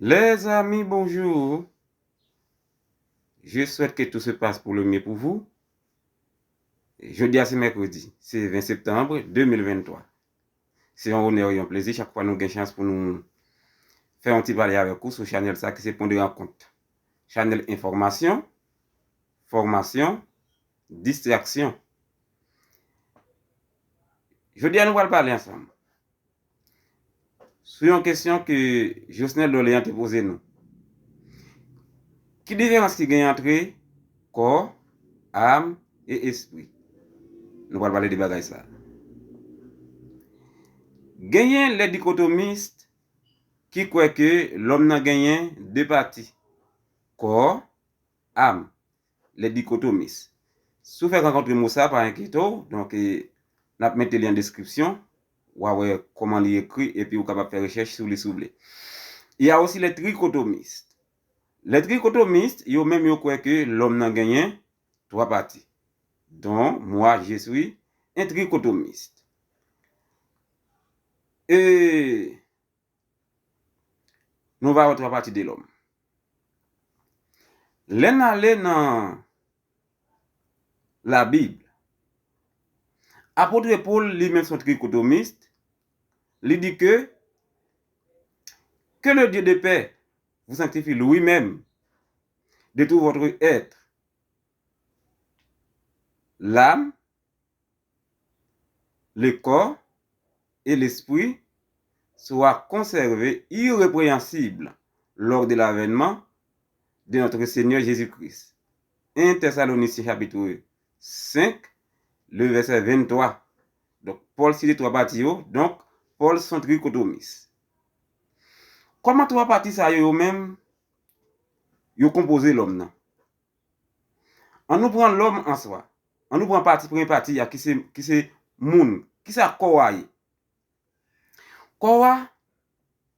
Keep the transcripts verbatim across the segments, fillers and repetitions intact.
Les amis, bonjour. Je souhaite que tout se passe pour le mieux pour vous. Jodi a se mèkredi, se ven septanm de mil venntwa. Se yon onè e yon plezi chak fwa nou gen chans pou nou fè yon ti pale avèk ou sou chanèl sa ki se Pwen de Rankont. Chanèl enfòmasyon, fòmasyon, distraksyon. Jodi a nou pral pale ansanm sou yon kesyon ke Josnel Dorlean te poze nou. Ki diferans ki genyen antre kò, am e espri? Nou pral pale de bagay sa. Genyen lè dikotomis ki kwè ke lòm nan genyen de pati, kò, am, lè dikotomis. Si w fèk rankontre mo sa, pa enkyete w. Donk, e, n ap mete li an deskripsyon. W a wè kòman li ekri, epi ou kapab fè rechèch sou li si w vle. Il y a aussi les trichotomistes. Les trichotomistes, yo menm yo kwè ke lòm nan genyen twa pati. Donc, moi, je suis un trichotomiste. E nou va wè twa pati de lòm. Lè n ale nan Labib, apot Pòl, li menm se yon trikotomist, li di ke, que le Dieu de paix vous sanctifie lui-même de tout votre être, l'âme, le corps et l'esprit soient conservés irrépréhensibles lors de l'avènement de notre Seigneur Jésus-Christ. Un Thessaloniciens chapitre cinq, le verset vingt-trois. Donk, Pòl site twa pati yo. Donk, Pòl se yon trikotomis. Kòman twa pati sa yo, yo menm, yo konpoze lòm nan? An nou pran lòm an swa. An nou pran pati, premye pati a, ki se, ki se moun. Kisa kò a ye? Kò a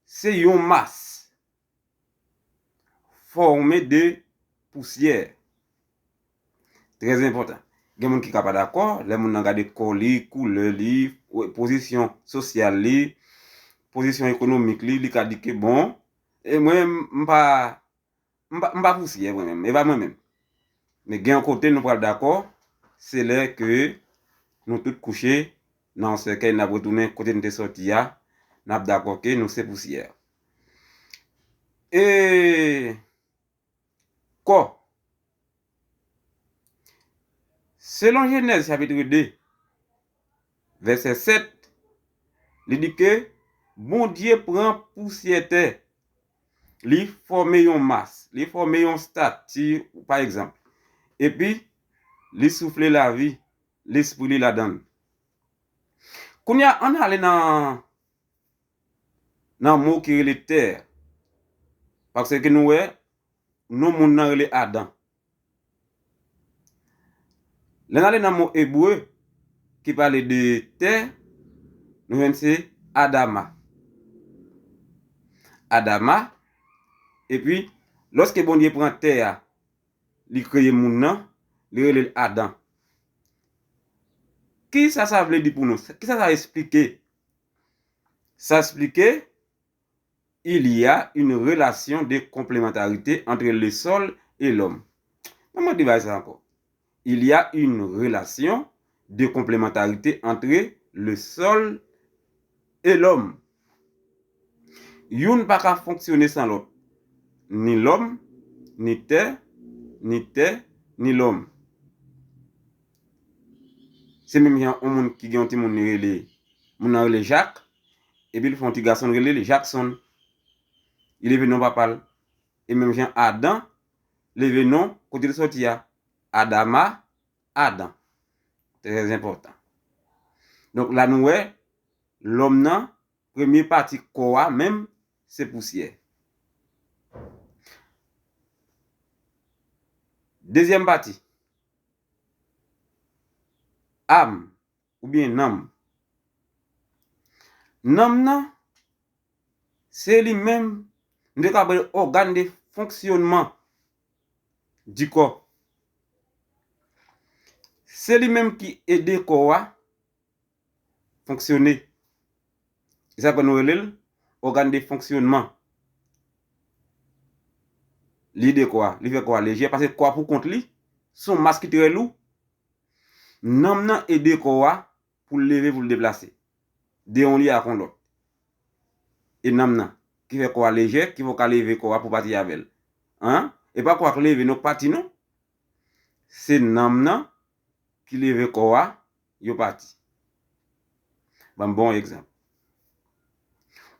se yon mas fòme de pousyè. Trè enpòtan. Gen moun ki ka pa dakò, lè moun nan gade kò li, koulè li, pozisyon sosyal li, pozisyon ekonomik li, li ka di ke bon, e mwen, m pa, m pa, m pa pousyè mwen menm, e pa mwen menm. Men gen yon kote nou pral dakò, se lè ke nou tout kouche nan yon sèkèy, n ap retounen kote n te sòti a, n ap dakò ke nou se pousyè. E kò. Selon Jenèz chapitre de, vèsè sèt, li di ke Bondye pran pousyè tè, li fòme yon mas, li fòme yon estati, pa egzanp, epi li soufle lavi, lespri li ladan l. Kounye a, ann ale nan, nan mo ki rele tè. Paske nou wè, non moun nan rele Adan. Lè n ale nan mo ebre ki pale de tè, nou jwenn se Adama. Adama, epi, lòske Bondye pran tè a, li kreye moun nan, li rele l Adan. Kisa sa vle di pou nou? Kisa sa esplike? Sa esplike, il y a une relation de complémentarité entre le sol et l'homme. Ban m di bagay sa ankò. Il y a une relation de complémentarité entre le sol et l'homme. Youn pa ka fonksyone san lòt. Ni lòm, ni tè, ni tè, ni lòm. Se menm jan yon moun ki gen yon timoun li rele, moun nan rele Jak, epi l fè yon ti gason l rele l Jakson. Li leve non papa l. E menm jan Adan leve non kote l sòti a. Adama, Adan. Trè enpòtan. Donk la nou wè, lòm nan, premye pati kò a menm, se pousyè. Dezyèm pati, am oubyen nanm. Nanm nan, se li menm, nou te ka rele organe de fonctionnement du corps. Se li menm ki ede kò a fonksyone. E sa fè nou rele l organe de fonctionnement. Li ede kò a, li fè kò a lejè, paske kò a pou kont li, se yon mas ki trè lou. Nanm nan ede kò a pou l leve, pou l deplase. De yon li ak yon lòt. E nanm nan, ki fè kò a lejè, ki fè w ka leve kò a pou pati avè l. An? E pa kò a k leve, non, k pati, non. Se nanm nan ki leve kò a, yo pati. Ban m ba w yon egzanp.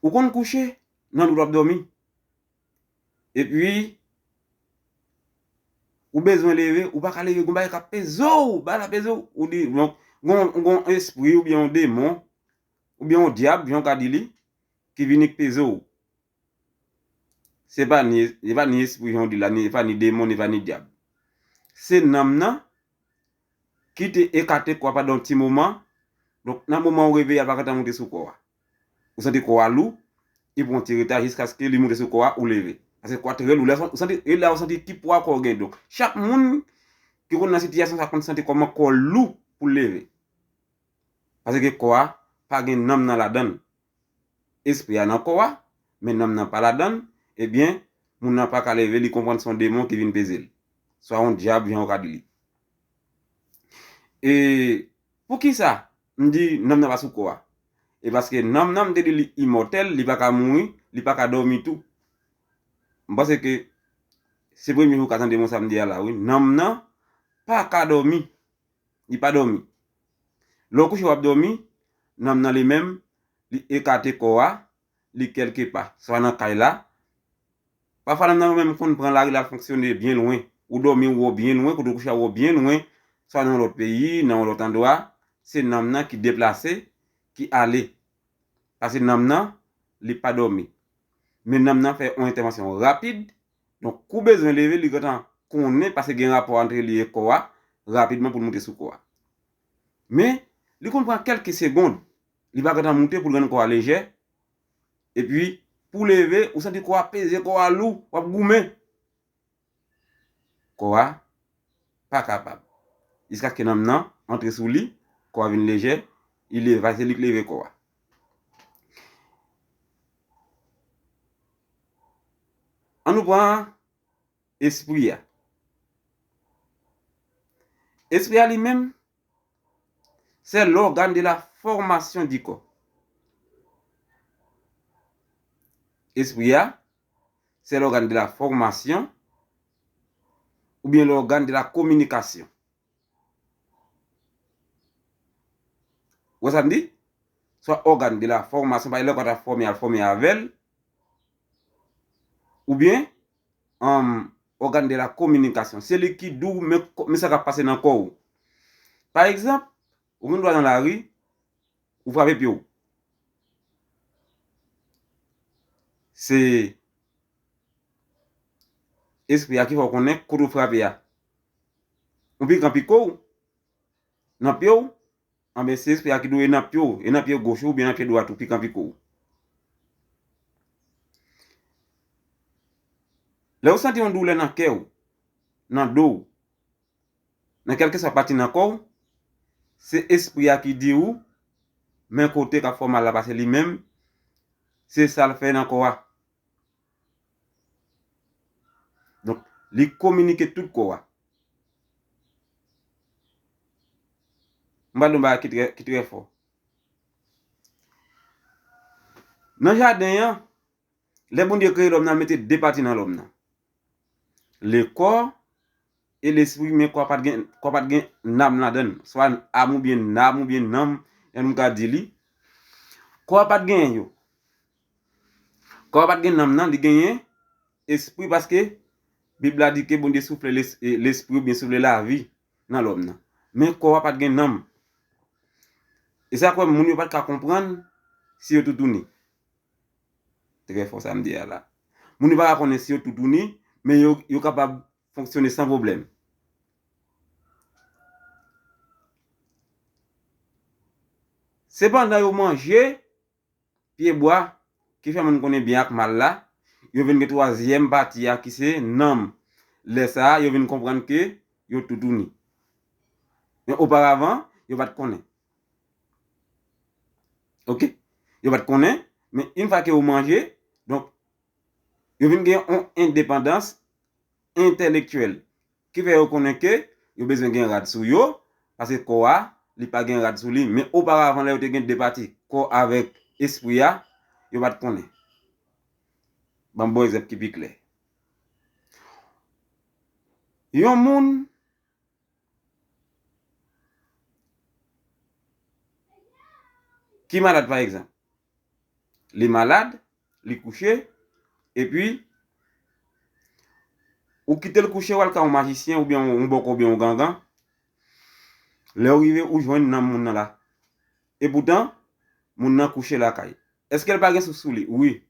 Ou konn kouche nan lit w ap dòmi. Epi, ou bezwen leve, ou pa ka leve, gon bagay k ap peze w, bagay la peze w, ou di, donk, gon, gon espri oubyen yon demon, oubyen yon dyab, jan w ka di li, ki vini k peze w. Se pa ni, se pa ni espri jan w di la, ni, se pa ni demon, ni pa ni dyab. Se nanm nan ki te ekate kò a pandan yon ti moman. Donk, nan moman ou reveye a, l pa gentan moute sou kò a. Ou santi kò a lou, li pran yon ti reta jiskaske li moute sou kò a, ou leve. Paske kò a trè lou. Lè ou santi, e la ou santi ki pwa kò w gen. Donk, chak moun ki konn nan sitiyasyon sa konn santi kòman kò l lou pou l leve. Paske kò a pa gen nanm nan ladan l. Espri a nan kò a, men nanm nan pa ladan l, ebyen, moun nan pa ka leve, li konprann se yon demon ki vin peze l. Swa yon dyab, jan yo ka di li. E poukisa m di nanm nan pa sou kò a? E paske nanm nan, m te di li imòtèl, li pa ka mouri, li pa ka dòmi tou. M panse ke se premye jou w ka tande mwen sa m di a la, wi. Nanm nan pa ka dòmi. Li pa dòmi. Lè w kouche w ap dòmi, nanm nan li menm, li ekate kò a, li kèlke pa, swa nan kay la. Pafwa nanm nan menm konn pran lari l al fonksyone byen lwen. Ou dòmi, ou wè w byen lwen, kote w kouche a, ou wè w byen lwen, swa nan yon lòt peyi, nan yon lòt andwa. Se nanm nan ki deplase, ki ale. Paske nanm nan, li pa dòmi. Men nanm nan fè yon entèvansyon rapid. Donk, kou bezwen leve, li gentan konnen, paske gen rapò ant li e kò a, rapidman pou l moute sou kò a. Men, li konn pran kèlke segond. Li pa gentan moute pou l rann kò a lejè. Epi, pou leve, ou santi kò a peze, kò a lou, w ap goumen. Kò a pa kapab. Jiskaske nanm nan antre sou li, kò a vin lejè, li leve, se li k leve kò a. An nou pran espri a. Espri a li menm, c'est l'organe de la formation du corps. Espri a, c'est l'organe de la formation oubyen l'organe de la communication. Ou wè sa m di? Swa ògàn de la fòmasyon, pa egzanp, lè kò a ta fòme, al fòme avè l, oubyen, um, ògàn de la kominikasyon. Se li ki di w, men, men sa k ap pase nan kò w. Pa egzanp, ou gen dwa nan lari, ou frape pye w. Se espri a ki fè w konnen kote w frape a. Yon pikan pike w nan pye w, anben se espri a ki di w e nan pye w, e nan pye goch ou, oubyen nan pye dwat ou, pikan pike w. Lè w santi yon doulè nan kè w, nan do w, nan kèlkeswa pati nan kò w, se espri a ki di w, men kote k ap fè w mal la, paske li menm, se sa l fè nan kò a. Donk, li kominike tout kò a. M pral di yon bagay ki trè, ki trè fò. Nan jaden an, lè Bondye kreye lòm nan, l mete de pati nan lòm nan. Le corps e lespri, men kò a pa t gen, kò a pa t gen nanm ladan l. Swa am oubyen nanm oubyen nanm, jan nou ka di li. Kò a pa t genyen yo. Kò a pa t gen nanm nan, li genyen espri paske Bib la di ke Bondye soufle les-, e, lespri oubyen soufle lavi nan lòm nan. Men kò a pa t gen nanm. E sa k fè moun yo pa t ka konprann si yo toutouni. Trè fò sa m di a la. Moun yo pa ka konnen si yo toutouni, men yo, yo kapab fonksyone san pwoblèm. Sepandan, yo manje pyebwa ki fè moun konnen byen ak mal la, yo vin gen twazyèm pati a ki se nanm. Lè sa a, yo vin konprann ke yo toutouni. Men oparavan, yo pa t konnen. Oke? Yo pa t konnen, men yon fwa ke yo manje, donk, yo vin gen yon endepandans entèlektyèl. Ki fè yo konnen ke yo bezwen gen rad sou yo, paske kò a, li pa gen rad sou li. Men oparavan, lè yo te gen de pati, kò avèk espri a, yo pa t konnen. Ban m ba w egzanp ki pi klè. Yon moun ki malad, pa egzanp, li malad, li kouche, epi ou kite l kouche, w al kay yon majisyen oubyen yon bòkò oubyen yon gangan. Lè w rive, ou jwenn nanm moun nan la. Epoutan, moun nan kouche lakay. Èske l pa gen souf sou li? Wi.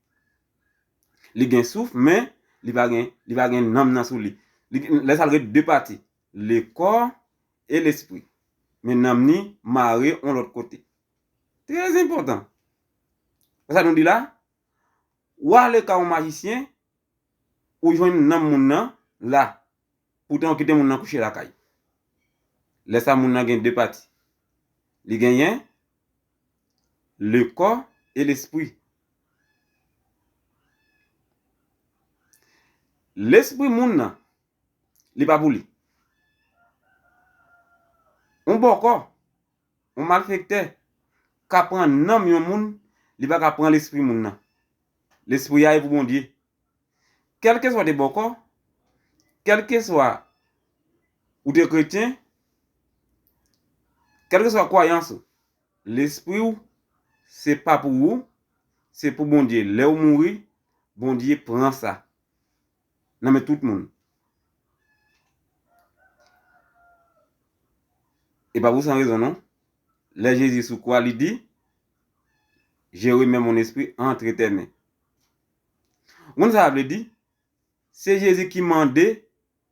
Li gen souf, men li pa gen, li pa gen nanm nan sou li. Li, lè sa l ret de pati, le corps et l'esprit. Men nanm ni mare yon lòt kote. Trè enpòtan. Sa nou di la, w ale kay yon majisyen, ou jwenn nanm moun nan la. Poutan ou kite moun nan kouche lakay. Lè sa moun nan gen de pati. Li genyen le corps et l'esprit. Lespri moun nan, li pa pou li. Yon bòkò, yon malfektè ka pran nanm yon moun, li pa ka pran lespri moun nan. Lespri a e pou Bondye. Kèlkeswa w te bòkò, kèlkeswa ou te kretyen, kèlkeswa kwayans ou, lespri w, se pa pou ou, se pou Bondye. Lè w mouri, Bondye pran sa nan men tout moun. E pa pou san rezon, non. Lè Jezi sou kwa, li di, Je remets mon esprit entre tes mains. Ou konn sa sa vle di? Se Jezi ki mande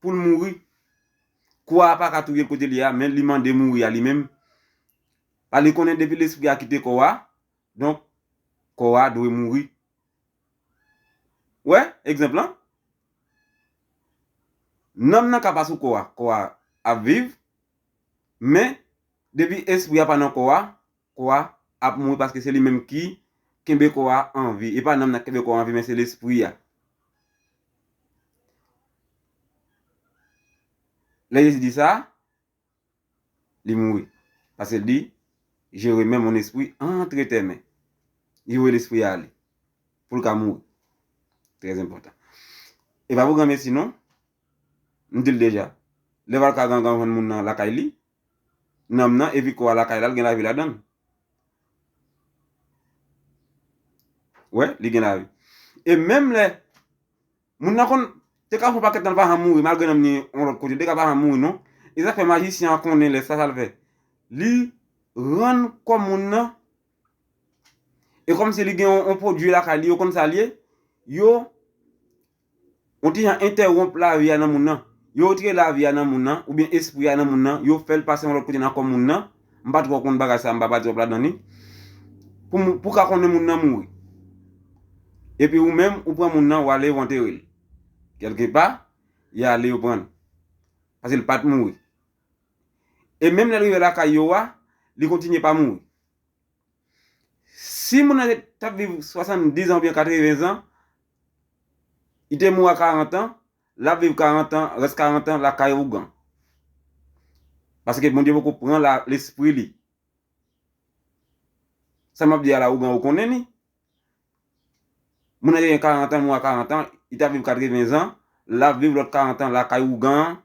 pou l mouri. Kwa a pa ka touye l kote li a, men li mande mouri a li menm. Pa li konnen depi lespri a kite kò a, donk, kò a dwe mouri. Wè, egzanp lan. Nanm nan ka pa sou kò a, kò a ap viv, men depi espri a pa nan kò a, kò a ap mouri paske se li menm ki kenbe kò a an vi. E pa nanm nan ki kenbe kò a an vi, men se lespri a. Lè Jezi di sa, li mouri. Paske l di, Je remets mon esprit entre tes mains. Li voye lespri a ale. Pou l ka mouri. Trè enpòtan. E pa pou granmesi non. M di l deja. Lè w al ka gangan jwenn moun nan lakay li, nanm nan, epi kò a lakay la, l gen lavi ladan l. Wè, li gen lavi. E menm lè moun nan konn te ka fè yon pakèt tan, l pa janm mouri, malgre nanm ni yon lòt kote, li te ka pa janm mouri non. E sa k fè majisyen an konnen lè sa, sa l fè. Li rann kò moun nan, e kòmsi li gen yon, yon pwodui lakay li, yo konn sa l ye, yo yon ti jan entèwonp lavi a nan moun nan. Yo retire lavi a nan moun nan, oubyen espri a nan moun nan, yo fè l pase yon lòt kote nan kò moun nan. M pa twò konn bagay sa, m pa pale twòp ladan li. Pou, pou ka konnen moun nan mouri. Epi ou menm, ou pran moun nan, ou ale, ou antere l. Kèlkepa, y ale, yo pran l. Paske l pa t mouri. E menm lè l rive lakay yo a, li kontinye pa mouri. Si moun nan t ap viv swasanndiz an oubyen katreven zan, li te mouri a karant an, l ap viv karant an, rès karant an lakay ougan. Paske Bondye poko pran la, lespri li. Sa m ap di a la, ougan, ou konnen li. Moun nan te gen karant an, mouri a karant an, li t ap viv katreven zan, l ap viv lòt karant an lakay ougan an,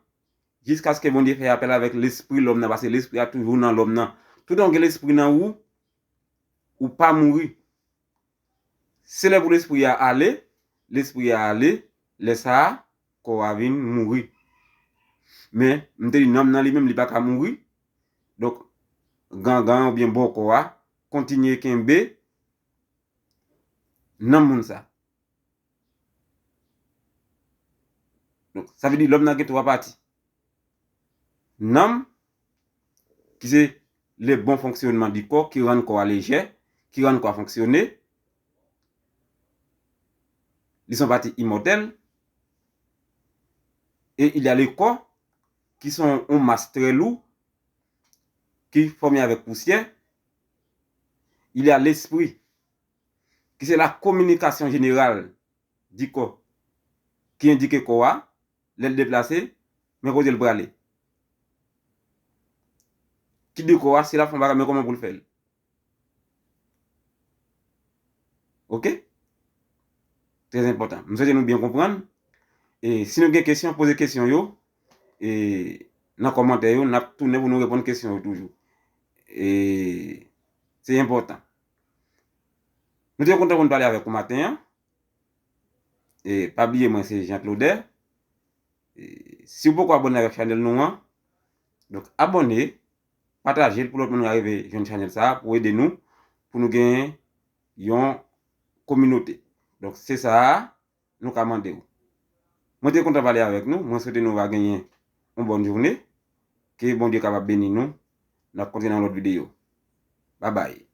jiskaske Bondye fè apèl avèk lespri lòm nan, paske lespri a toujou nan lòm nan. Toutan w gen lespri nan ou, ou pa mouri. Se lè pou lespri a ale, lespri a ale, lè sa a, kò a vin mouri. Men, m te di nanm nan li menm, li pa ka mouri. Donk, gangan oubyen bòkò a kontinye kenbe nanm moun sa. Donk, sa vle di lòm nan gen twa pati. Nanm, ki se le bon fonctionnement du corps, ki rann kò a lejè, ki rann kò a fonksyone. Li se yon pati imòtèl. Et il y a le corps, ki se yon, yon mas trè lou, ki fòme avèk pousyè. Il y a l'esprit, ki se la communication générale du corps, ki endike kò a. lè l deplase, men kote l prale. Ki dekò a, si l ap fè yon bagay, men kòman pou l fè l. Oke? Trè enpòtan. M swete nou byen konprann. E si nou gen kesyon, poze kesyon yo. E nan kòmantè yo, n ap tounen pou nou reponn kesyon yo toujou. E se enpòtan. Nou te kontan pou n pale avèk ou maten an. E pa bliye mwen se Jean Claude. E si w poko abòne avèk chanèl nou an, donk abòne, pataje l pou lòt moun ka rive jwenn chanèl sa a, pou ede nou, pou nou gen yon kominote. Donk se sa a nou ka mande w. Mwen te kontan pale avèk nou, mwen swete nou va genyen yon bòn jounen, ke Bondye kapab beni nou, n ap kontinye nan lòt videyo. Babay.